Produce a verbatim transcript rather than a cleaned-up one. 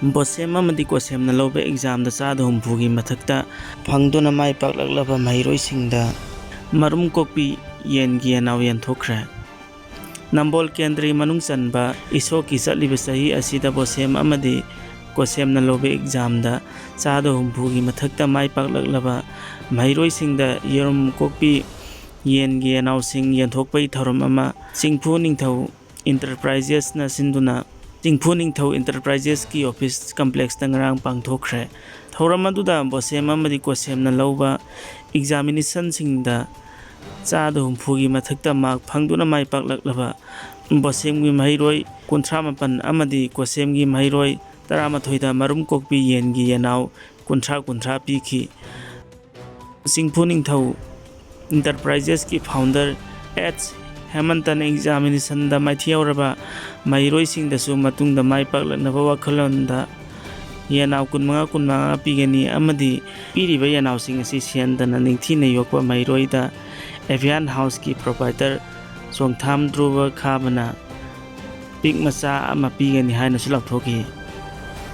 ꯕꯣꯁꯦꯝ ꯑꯃꯗꯤ ꯀꯣꯁꯦꯝꯅ ꯂꯧꯕ ꯑꯦꯛꯖꯥꯝꯗ ꯆꯥꯗ ꯍꯨꯝꯐꯨꯒꯤ ꯃꯊꯛꯇ ꯐꯪꯗꯨꯅ ꯃꯥꯏ ꯄꯥꯛꯂꯛꯂꯕ ꯃꯍꯩꯔꯣꯏꯁꯤꯡꯗ ꯃꯔꯨꯝ ꯀꯣꯛꯄꯤ ꯌꯦꯟꯒꯤ ꯌꯦꯅꯥꯎ ꯌꯦꯟꯊꯣꯛꯈ꯭ꯔꯦ꯫ ꯅꯝꯕꯣꯜ ꯀꯦꯟꯗ꯭ꯔꯒꯤ ꯃꯅꯨꯡ ꯆꯟꯕ ꯏꯁꯣꯛꯀꯤ ꯆꯠꯂꯤꯕ ꯆꯍꯤ ꯑꯁꯤꯗ ꯕꯣꯁꯦꯝ ꯑꯃꯗꯤ ꯀꯣꯁꯦꯝꯅ ꯂꯧꯕ ꯑꯦꯛꯖꯥꯝꯗ ꯆꯥꯗ ꯍꯨꯝꯐꯨꯒꯤ ꯃꯊꯛꯇ ꯃꯥꯏ ꯄꯥꯛꯂꯛꯂꯕ ꯃꯍꯩꯔꯣꯏꯁꯤꯡꯗ ꯌꯦꯔꯨꯝ ꯀꯣꯛꯄꯤ ꯌꯦꯟꯒꯤ ꯌꯦꯅꯥꯎꯁꯤꯡ ꯌꯦꯟꯊꯣꯛꯄꯒꯤ ꯊꯧꯔꯝ ꯑꯃ ꯆꯤꯡꯐꯨ ꯅꯤꯡꯊꯧ ꯏꯟꯇꯔꯄ꯭ꯔꯥꯏꯖꯦꯁꯅ ꯁꯤꯟꯗꯨꯅ ꯆꯤꯡꯐꯨ ꯅꯤꯡꯊꯧ ꯏꯟꯇꯔꯄ꯭ꯔꯥꯏꯖꯦꯁꯀꯤ ꯑꯣꯐꯤꯁ ꯀꯝꯄ꯭ꯂꯦꯛꯁꯇ ꯉꯔꯥꯡ ꯄꯥꯡꯊꯣꯛꯈ꯭ꯔꯦ꯫ ꯊꯧꯔꯝ ꯑꯗꯨꯗ ꯕꯣꯁꯦꯝ ꯑꯃꯗꯤ ꯀꯣꯁꯦꯝꯅ ꯂꯧꯕ ꯑꯦꯛꯖꯥꯃꯤꯅꯦꯁꯟꯁꯤꯡꯗ ꯆꯥꯗ ꯍꯨꯝꯐꯨꯒꯤ ꯃꯊꯛꯇ ꯃꯥꯔꯛ ꯐꯪꯗꯨꯅ ꯃꯥꯏ ꯄꯥꯛꯂꯛꯂꯕ ꯕꯣꯁꯦꯝꯒꯤ ꯃꯍꯩꯔꯣꯏ ꯀꯨꯟꯊ꯭ꯔꯥ ꯃꯥꯄꯟ ꯑꯃꯗꯤ ꯀꯣꯁꯦꯝꯒꯤ ꯃꯍꯩꯔꯣꯏ ꯇꯔꯥꯃꯥꯊꯣꯏꯗ ꯃꯔꯨꯝ ꯀꯣꯛꯄꯤ ꯌꯦꯟꯒꯤ ꯌꯦꯅꯥꯎ ꯀꯨꯟꯊ꯭ꯔꯥ ꯀꯨꯟꯊ꯭ꯔꯥ ꯄꯤꯈꯤ꯫ ꯆꯤꯡꯐꯨ ꯅꯤꯡꯊꯧ ꯏꯟꯇꯔꯄ꯭ꯔꯥꯏꯖꯦꯁꯀꯤ ꯐꯥꯎꯟꯗꯔ ꯑꯦꯆ ꯍꯦꯃꯟꯇꯅ ꯑꯦꯛꯖꯥꯃꯤꯅꯦꯁꯟꯗ ꯃꯥꯏꯊꯤꯍꯧꯔꯕ ꯃꯍꯩꯔꯣꯏꯁꯤꯡꯗꯁꯨ ꯃꯇꯨꯡꯗ ꯃꯥꯏ ꯄꯥꯛꯂꯛꯅꯕ ꯋꯥꯈꯜꯂꯣꯟꯗ ꯌꯦꯅꯥꯎ ꯀꯨꯟꯃꯉꯥ ꯀꯨꯟꯃꯉꯥ ꯄꯤꯒꯅꯤ ꯑꯃꯗꯤ ꯄꯤꯔꯤꯕ ꯌꯦꯅꯥꯎꯁꯤꯡ ꯑꯁꯤ ꯁꯦꯟꯗꯅ ꯅꯤꯡꯊꯤꯅ ꯌꯣꯛꯄ ꯃꯍꯩꯔꯣꯏꯗ ꯑꯦꯚꯤꯌꯥꯟ ꯍꯥꯎꯁꯀꯤ ꯄ꯭ꯔꯣꯄꯥꯏꯇꯔ ꯆꯣꯡꯊꯥꯝ ꯙ꯭ꯔꯨꯕ ꯈꯥꯕꯅ ꯄꯤꯛ ꯃꯆꯥ ꯑꯃ ꯄꯤꯒꯅꯤ ꯍꯥꯏꯅꯁꯨ ꯂꯥꯎꯊꯣꯛꯈꯤ꯫